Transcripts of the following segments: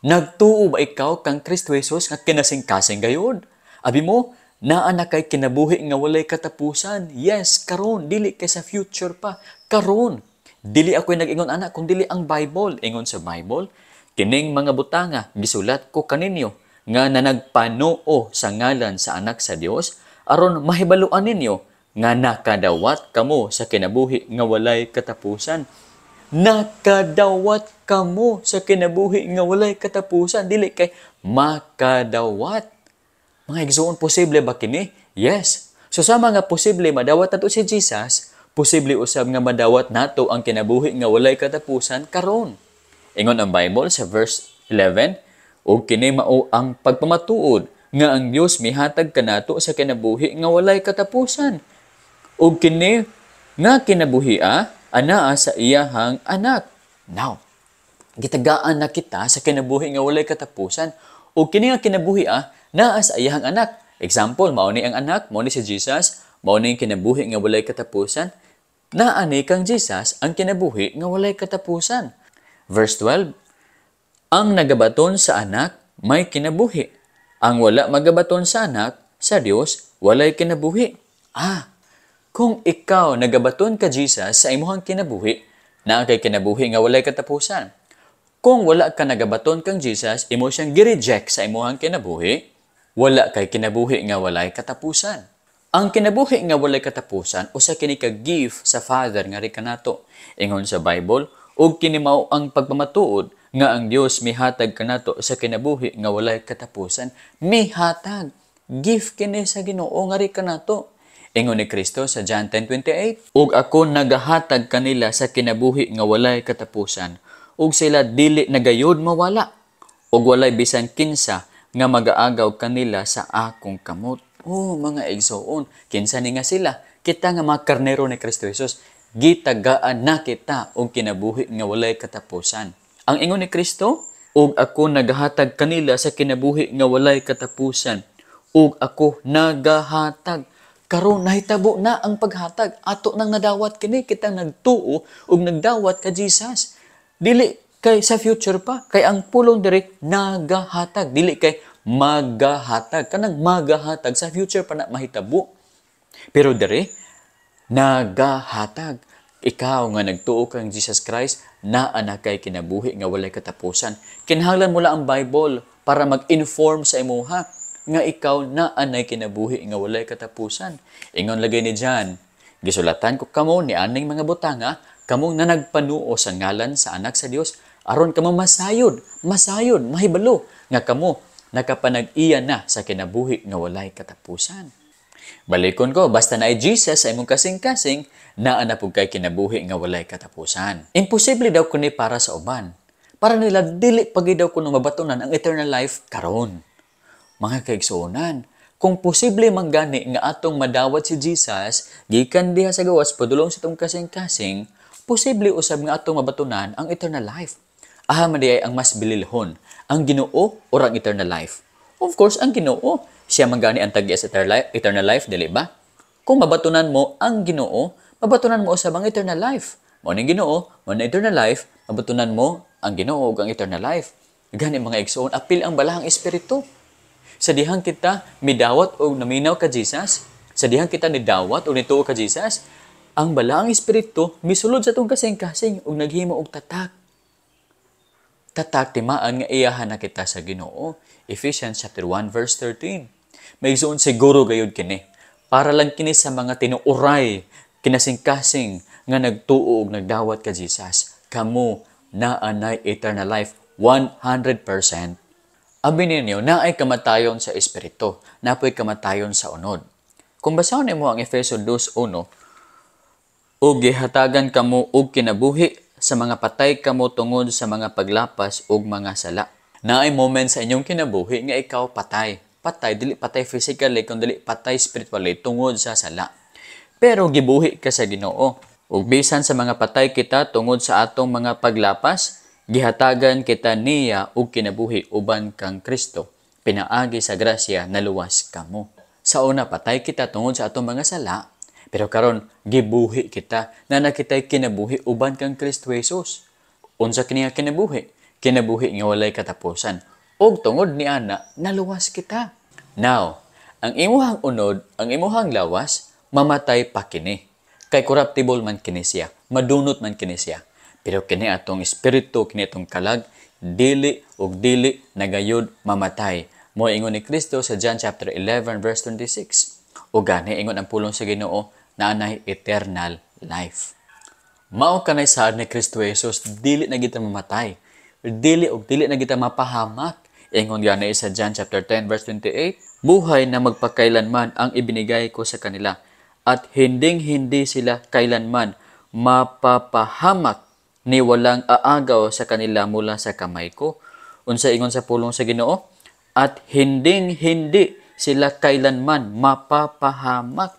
Nagtuo ba ikaw kang Kristo Jesus nga kinasing-kasing gayod? Abi mo, naa na kay kinabuhi nga walay katapusan. Yes, karon, dili kay sa future pa. Karon. Dili ako'y nag-ingon ana kung dili ang Bible. Ingon sa Bible, kining mga butanga gisulat ko kaninyo nga nanagpanuo sa ngalan sa Anak sa Dios aron mahibaluan ninyo nga nakadawat kamo sa kinabuhi nga walay katapusan. Nakadawat kamo sa kinabuhi nga walay katapusan, dili kay makadawat. Mga igsoon, posible ba kini? Yes. So sama nga posible madawat nato si Jesus, posible usab nga madawat nato ang kinabuhi nga walay katapusan karon. Ingon ang Bible sa verse 11, ug kini mao ang pagpamatuod nga ang Dios mihatag kanato sa kinabuhi nga walay katapusan. Ug kini nga kinabuhia anaa sa iyahang Anak. Now, gitagaan na kita sa kinabuhi nga walay katapusan. Ug kini nga kinabuhia naa sa iyahang Anak. Example, mao ni ang Anak, mao ni si Jesus, mao ni ang kinabuhi nga walay katapusan. Naa ni kang Jesus ang kinabuhi nga walay katapusan. Verse 12, ang nagabaton sa Anak may kinabuhi. Ang wala magabaton sa Anak sa Dios walay kinabuhi. Kung ikaw nagabaton ka Jesus sa imuhang kinabuhi, naa kay kinabuhi nga walay katapusan. Kung wala ka nagabaton kang Jesus, imo siyang gi-reject sa imuhang kinabuhi, wala kay kinabuhi nga walay katapusan. Ang kinabuhi nga walay katapusan usa kini ka gift sa Father nga kanato. Ingon sa Bible, ug kini mao ang pagpamatuod nga ang Dios mihatag kanato sa kinabuhi nga walay katapusan. Mihatag. Gift kini sa Ginoo nga kanato. Ingon ni Kristo sa John 10:28, ug ako nagahatag kanila sa kinabuhi nga walay katapusan, ug sila dili nagayod mawala, ug walay bisan kinsa nga magaagaw kanila sa akong kamot. Oh, mga igsoon, kinsa ni nga sila? Kita nga mga karnero ni Kristo Jesus, gitagaan na kita og kinabuhi nga walay katapusan. Ang ingon ni Kristo, ug ako nagahatag kanila sa kinabuhi nga walay katapusan, ug ako nagahatag. Karon nahitabo na ang paghatag. Ato nang nadawat kini, kitang nagtuo ug nagdawat ka Jesus. Dili kay sa future pa, kay ang pulong diri nagahatag, dili kay magahatag. Kanang magahatag sa future pa na mahitabo. Pero diri nagahatag. Ikaw nga nagtuo kang Jesus Christ, naa na kay kinabuhi nga walay katapusan. Kinahanglan mo lang ang Bible para mag-inform sa imuha nga ikaw naa nay kinabuhi nga walay katapusan. Ingon lagay ni John, gisulatan ko kamo ni aning mga butanga, kamong nanagpanuo sa ngalan sa Anak sa Dios, aron kamo masayod, masayod, mahibalo nga kamo nakapanag-iya na sa kinabuhi nga walay katapusan. Balikon ko, basta na Jesus sa imong kasing-kasing, naa na pud kay kinabuhi nga walay katapusan. Imposible daw kuni para sa uban. Para nila dili pagi daw kuno mabatunan ang eternal life karon. Mga kaigsuonan, kung posible man gani nga atong madawat si Jesus gikan diha sa gawas padulong sa atong kasing-kasing, posible usab nga atong mabatunan ang eternal life. Aha man diay ang mas bililhon, ang Ginoo or ang eternal life? Of course, ang Ginoo. Siya man gani ang tag-iya sa eternal life, dili ba? Kung mabatunan mo ang Ginoo, mabatunan mo usab ang eternal life. Mao ning Ginoo, mao ning eternal life, mabatunan mo ang Ginoo ug ang eternal life. Gani mga igsoon, apil ang balahang espiritu. Sa dihang kita midawat og naminaw ka Jesus, sa dihang kita nidawat og nituo ka Jesus, ang balaang espiritu misulod sa atong kasing-kasing ug naghimo og tatak. Tatak timaan nga iyahan na kita sa Ginoo. Ephesians chapter 1 verse 13. May igsoon, siguro gayud kini. Para lang kini sa mga tinuoray, kinasing-kasing nga nagtuo og nagdawat ka Jesus. Kamo naanay eternal life 100%. Abi ninyo, naay kamatayon sa espiritu, napoy kamatayon sa unod. Kung basahon nimo ang Efeso 2:1, ug gihatagan kamo og kinabuhi sa mga patay kamo tungod sa mga paglapas ug mga sala. Naay moment sa inyong kinabuhi nga ikaw patay. Patay, dili patay physically, kun dili patay spiritually tungod sa sala. Pero gibuhi ka sa Ginoo. Ug bisan sa mga patay kita tungod sa atong mga paglapas, gihatagan kita niya og kinabuhi uban kang Kristo. Pinaagi sa grasya naluwas kamo. Sa una patay kita tungod sa atong mga sala, pero karon gibuhi kita na nakitay kinabuhi uban kang Kristo Jesus. Unsa kini nga kinabuhi? Kinabuhi nga walay katapusan. Ug tungod ni ana, naluwas kita. Now, ang imuhang unod, ang imuhang lawas, mamatay pa kini. Kay corruptible man kini siya, madunot man kini siya. Pero kini atong espiritu, kini atong kalag, dili ug dili nagayod mamatay. Mo ingon ni Kristo sa John chapter 11 verse 26. O gani ingon ang pulong sa Ginoo na anay eternal life. Mao kanay saad ni Kristo Jesus, dili na kita mamatay. Dili ug dili na kita mapahamak. Ingon gani sa John chapter 10 verse 28, buhay na magpakailanman ang ibinigay ko sa kanila at hinding-hindi sila kailanman mapapahamak ni walang aagaw sa kanila mula sa kamay ko. Unsa ingon sa pulong sa Ginoo? At hinding-hindi sila kailanman mapapahamak.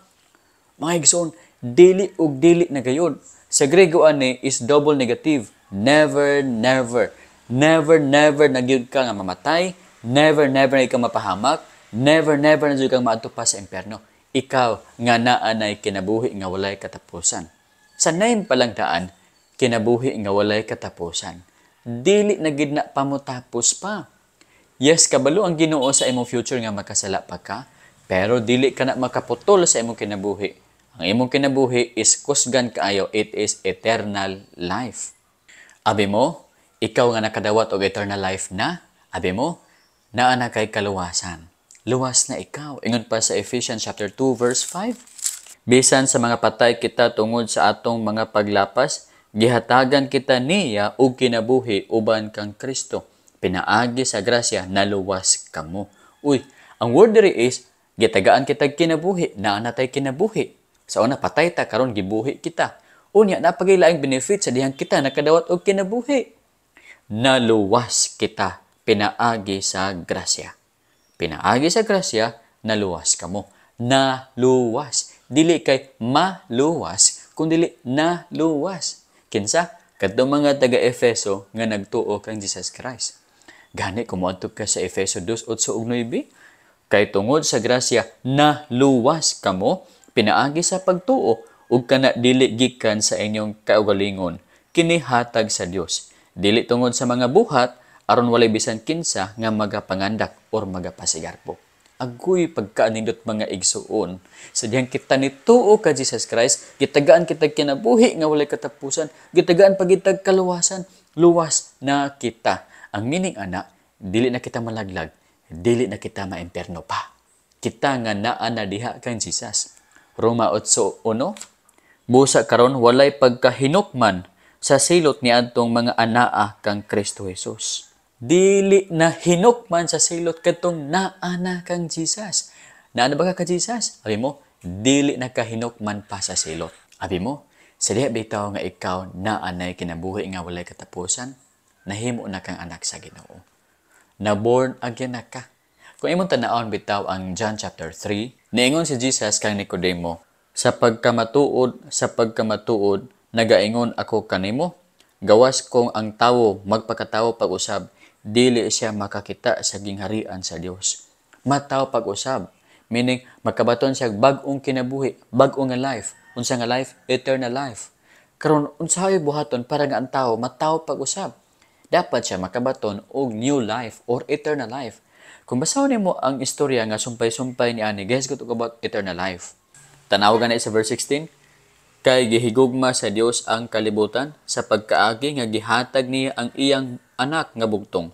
Mga igsoon, dili ug dili na gayon. Sa Grego ani is double negative. Never, never. Never, never na gyud ka nga mamatay. Never, never na ka mapahamak. Never, never na gyud kang maadto pa sa impyerno. Ikaw nga naa nay kinabuhi nga walay katapusan. Sa name pa lang daan, kinabuhi nga walay katapusan. Dili na gid na pamutapos pa. Yes, kabalo ang Ginoo sa imong future nga makasala pa ka, pero dili ka na makaputol sa imong kinabuhi. Ang imong kinabuhi is kusgan kaayo, it is eternal life. Abi mo, ikaw nga nakadawat og eternal life na, abi mo, naa na kay kaluwasan. Luwas na ikaw. Ingon pa sa Ephesians chapter 2 verse 5. Bisan sa mga patay kita tungod sa atong mga paglapas, gihatagan kita niya og kinabuhi uban kang Kristo. Pinaagi sa grasya naluwas kamo. Uy, ang word diri is gitagaan kita kinabuhi, naa na tay kinabuhi. Sa una patay ta, karon gibuhi kita. Unya napagay laing benefit sa dihang kita nakadawat og kinabuhi. Naluwas kita pinaagi sa grasya. Pinaagi sa grasya, naluwas kamo. Naluwas. Dili kay maluwas, kun dili naluwas. Kinsa? Kadtong mga taga-Efeso nga nagtuo kang Jesus Christ. Gani kung moadto ka sa Efeso 2:8 ug 9, kay tungod sa grasya naluwas kamo pinaagi sa pagtuo, ug kana dili gikan sa inyong kaugalingon, kini hatag sa Dios. Dili tungod sa mga buhat, aron walay bisan kinsa nga magapangandak or magapasigarbo. Agoy pagkaanindot, mga igsuon. Sa dihang kita nituo ka Jesus Christ, gitagaan kita kinabuhi nga walay katapusan, gitagaan pa kitag kaluwasan, luwas na kita. Ang meaning ana, dili na kita malaglag, dili na kita maimpierno pa. Kita nga naa na diha kang Jesus. Roma 8:1. Busa karon walay pagkahinukman sa silot ni adtong mga anaa kang Kristo Jesus. Dili na hinukman sa silot kadtong naa na kang Jesus. Naa na ba ka Jesus? Abi mo, dili na kahinukman pa sa silot. Abi mo, sa diha bitaw nga ikaw naa nay kinabuhi nga walay katapusan, nahimo na kang anak sa Ginoo. Na born again na ka. Kung imong tan-awon bitaw ang John chapter 3, niingon si Jesus kang Nicodemo, sa pagkamatuod, nagaingon ako kanimo, gawas kung ang tawo magpakatawo pag-usab, dili siya makakita sa gingharian sa Dios. Mataw pag-usab, meaning makabaton siya bag-ong kinabuhi, bag-o nga life. Unsa nga life? Eternal life. Karon unsahay buhaton para nga ang tawo mataw pag-usab? Dapat siya makabaton og new life or eternal life. Kung basahon nimo ang istorya nga sumpay-sumpay ni ani, guys, go about eternal life. Tanaw gani sa verse 16, kay gihigugma sa Dios ang kalibutan sa pagkaagi nga gihatag niya ang iyang anak nga bugtong,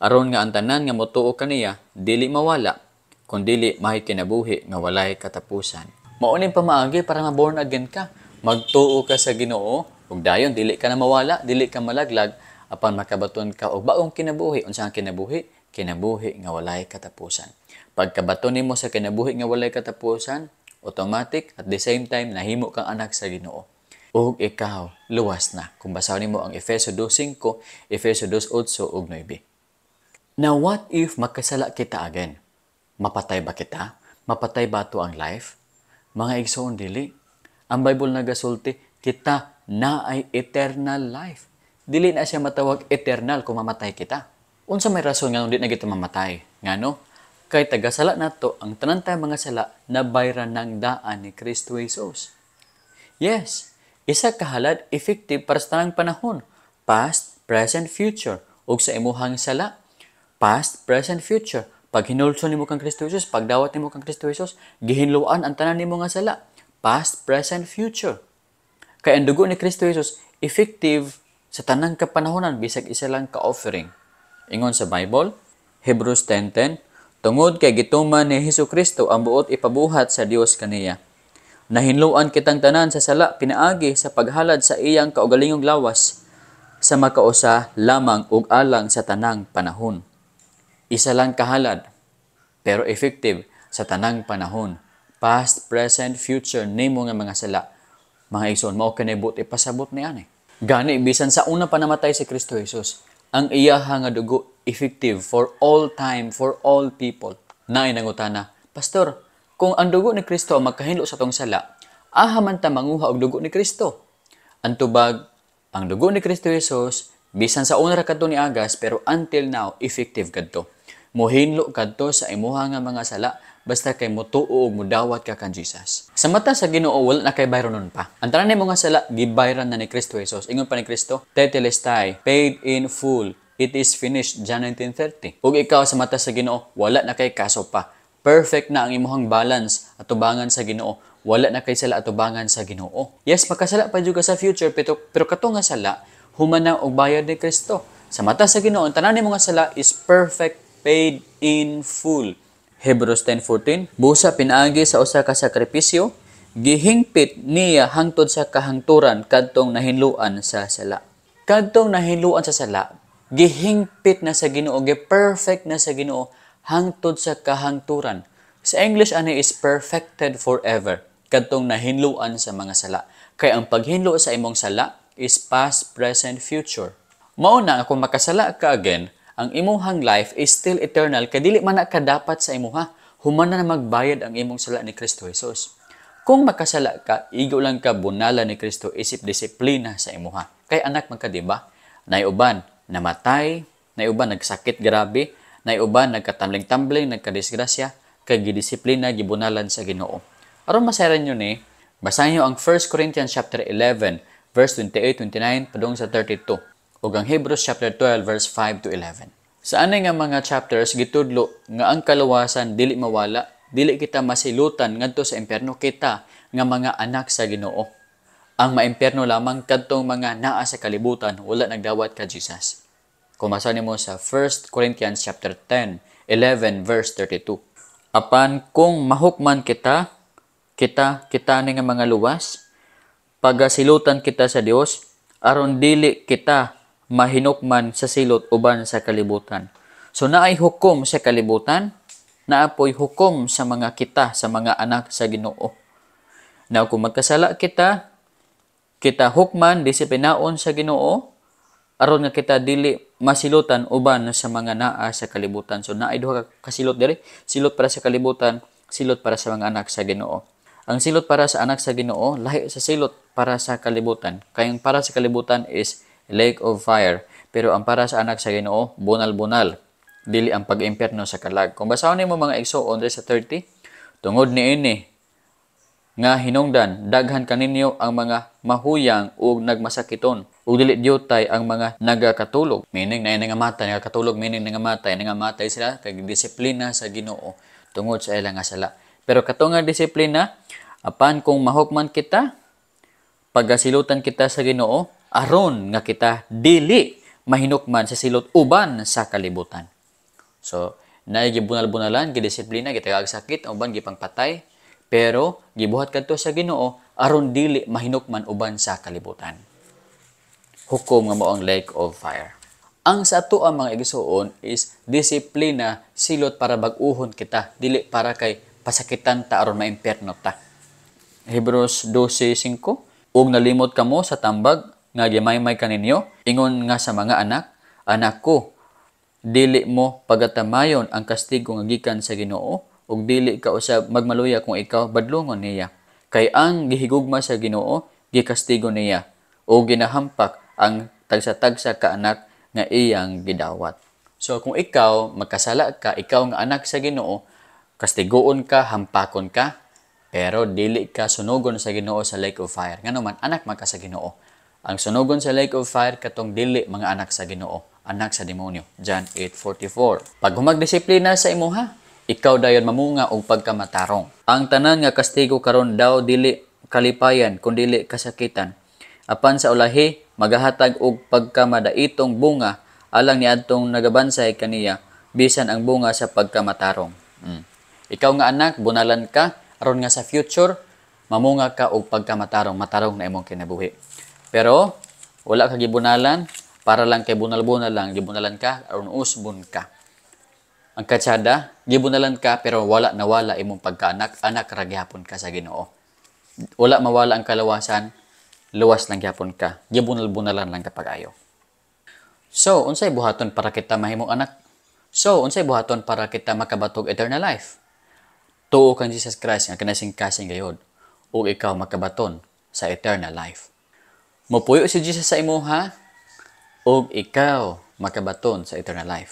aron nga ang tanan nga motuo kaniya dili mawala, kun dili may kinabuhi nga walay katapusan. Mao ning pamaagi para ma-born again ka. Magtuo ka sa Ginoo ug dayon dili ka na mawala, dili ka malaglag, apan makabaton ka og bagong kinabuhi. Unsa ang kinabuhi? Kinabuhi nga walay katapusan. Pagkabaton nimo sa kinabuhi nga walay katapusan, automatic at the same time nahimo kang anak sa Ginoo. Ug ikaw luwas na. Kung basahon nimo ang Efeso 2:5, Efeso 2:8 ug 9. Now what if makasala kita again? Mapatay ba kita? Mapatay ba to ang life? Mga igsoon, dili. Ang Bible nagasulti, kita na ay eternal life. Dili na siya matawag eternal kung mamatay kita. Unsa may rason nga di na kita mamatay? Ngano? Kay tagasala nato ang tanan tayong mga sala na bayran ng daan ni Kristo Jesus. Yes, isa ka halad effective para sa tanang panahon. Past, present, future. ug sa imuhang sala. Past, present, future. Pag hinulson nimo kang Kristo Jesus, pagdawat nimo kang Kristo Jesus, gihinloan ang tanan nimo nga sala. Past, present, future. Kay ang dugo ni Kristo Jesus effective sa tanang kapanahonan bisag isa lang ka offering. Ingon sa Bible, Hebrews 10:10, tungod kay gituman ni Hesus Kristo ang buot ipabuhat sa Dios kaniya. Nahinloan kitang tanan sa sala pinaagi sa paghalad sa iyang kaugalingong lawas sa makausa lamang ug alang sa tanang panahon. Isa lang kahalad, pero effective sa tanang panahon. Past, present, future, nimo nga mga sala. Mga igsoon, mao kini buot ipasabot ni ani. Gani, bisan sa una pa namatay si Kristo Jesus, ang iyaha nga dugo effective for all time, for all people. Naay nangutana, "Pastor, kung ang dugo ni Kristo ang magkahinlo sa atong sala, aha man ta manguha og dugo ni Kristo?" Ang tubag, ang dugo ni Kristo Jesus, bisan sa una ra kadto ni agas, pero until now, effective kadto. Muhinlo kadto sa imuha nga mga sala basta kay mutuo ug mudawat ka kan Jesus. Sa mata sa Ginoo, wala na kay bayronon pa. Ang tanan nimo nga sala gibayran na ni Kristo Jesus. Ingon pa ni Kristo, "Tetelestai, paid in full. It is finished," John 19:30. Ug ikaw sa mata sa Ginoo, wala na kay kaso pa. Perfect na ang imuhang balance atubangan sa Ginoo. Wala na kay sala atubangan sa Ginoo. Yes, makasala pa jud ka sa future, pero kato nga sala human na og bayad ni Kristo. Sa mata sa Ginoo, ang tanan nimo nga sala is perfect, paid in full. Hebrews 10:14, busa pinaagi sa usa ka sakripisyo, gihingpit niya hangtod sa kahangturan kadtong nahinluan sa sala. Kadtong nahinluan sa sala, gihingpit na sa Ginoo, gi-perfect na sa Ginoo hangtod sa kahangturan. Sa English ani is perfected forever kadtong nahinluan sa mga sala. Kay ang paghinlo sa imong sala is past, present, future. Mao na nga kung makasala ka again, ang imuhang life is still eternal kay dili man na kadapat sa imuha. Human na magbayad ang imong sala ni Kristo Jesus. Kung makasala ka, igo lang ka bunala ni Kristo isip disiplina sa imuha. Kay anak man ka, di ba? Nay uban namatay, nay uban nagsakit grabe, nay uban nagkatambling-tambling, nagkadisgrasya, kay gidisiplina, gibunalan sa Ginoo. Aron masayran nyo ni, basahin nyo ang 1 Corinthians chapter 11, verse 28, 29, padung sa 32, ug ang Hebrews chapter 12, verse 5 to 11. Sa anay nga mga chapters, gitudlo nga ang kaluwasan dili mawala, dili kita masilutan ngadto sa impyerno, kita nga mga anak sa Ginoo. Ang maimpyerno lamang kadtong mga naa sa kalibutan, wala nagdawat ka Jesus. Kung masa nimo sa 1 Corinthians chapter 10, 11 verse 32. Apan kung mahukman kita, kita kita ni nga mga luwas, pagasilutan kita sa Dios aron dili kita mahinukman sa silot uban sa kalibutan. So naay hukom sa kalibutan, naapoy hukom sa mga kita, sa mga anak sa Ginoo. Now kung magkasala kita, kita hukman, disiplinaon sa Ginoo aron nga kita dili masilutan uban sa mga naa sa kalibutan. So naay duha ka kasilot diri, silot para sa kalibutan, silot para sa mga anak sa Ginoo. Ang silot para sa anak sa Ginoo lahi sa silot para sa kalibutan. Kay ang para sa kalibutan is lake of fire, pero ang para sa anak sa Ginoo bunal-bunal, dili ang pag-impyerno sa kalag. Kung basahon nimo, mga igsoon, diri sa 30, tungod niini nga hinungdan, daghan kaninyo ang mga mahuyang ug nagmasakiton ug dili diutay ang mga nagakatulog, meaning na nangamatay, nagakatulog, meaning nangamatay, nangamatay sila kay disiplina sa Ginoo tungod sa ilang nga sala. Pero kato nga disiplina, apan kung mahukman kita, pagasilutan kita sa Ginoo aron nga kita dili mahinukman sa silot uban sa kalibutan. So naay gibunal-bunalan, gidisiplina, gitagaag sakit, ang uban gipangpatay, pero gibuhat kadto sa Ginoo aron dili mahinukman uban sa kalibutan. Hukom nga mao ang lake of fire. Ang sa ato ang mga igsuon is disiplina, silot para bag-uhon kita, dili para kay pasakitan ta aron maimpyerno ta. Hebrews 12:5, ug nalimot kamo sa tambag nga gimaymay kaninyo, ingon nga sa mga anak, "Anak ko, dili mo pagatamayon ang kastigo nga gikan sa Ginoo, ug dili ka usab magmaluya kung ikaw badlongon niya. Kay ang gihigugma sa Ginoo gikastigo niya, ug ginahampak ang tagsa-tagsa ka anak nga iyang gidawat." So kung ikaw magkasala ka, ikaw nga anak sa Ginoo, kastigoon ka, hampakon ka, pero dili ka sunugon sa Ginoo sa lake of fire. Ngano man, anak man ka sa Ginoo. Ang sunugon sa lake of fire katong dili mga anak sa Ginoo. anak sa demonyo. John 8:44. Pag humag disiplina sa imuha, ikaw dayon mamunga og pagkamatarong. Ang tanan nga kastigo karon daw dili kalipayan kun dili kasakitan. Apan sa ulahi magahatag og pagkamadaitong bunga alang niadtong nagabansay kaniya, bisan ang bunga sa pagkamatarong. Ikaw nga anak, bunalan ka aron nga sa future mamunga ka og pagkamatarong, matarong na imong kinabuhi. Pero wala ka gibunalan para lang kay bunal-bunal lang, gibunalan ka aron usbon ka. Ang katsada, gibunalan ka pero wala nawala imong pagkaanak, anak ra gihapon ka sa Ginoo. Wala mawala ang kalawasan, luwas lang gihapon ka. Gibunal-bunalan lang ka pag-ayo. So, unsay buhaton para kita mahimong anak? So, unsay buhaton para kita makabatog eternal life? Tuo kang Jesus Christ nga kinasing-kasing gayod ug ikaw makabaton sa eternal life. Mopuyo si Jesus sa imuha ug ikaw makabaton sa eternal life.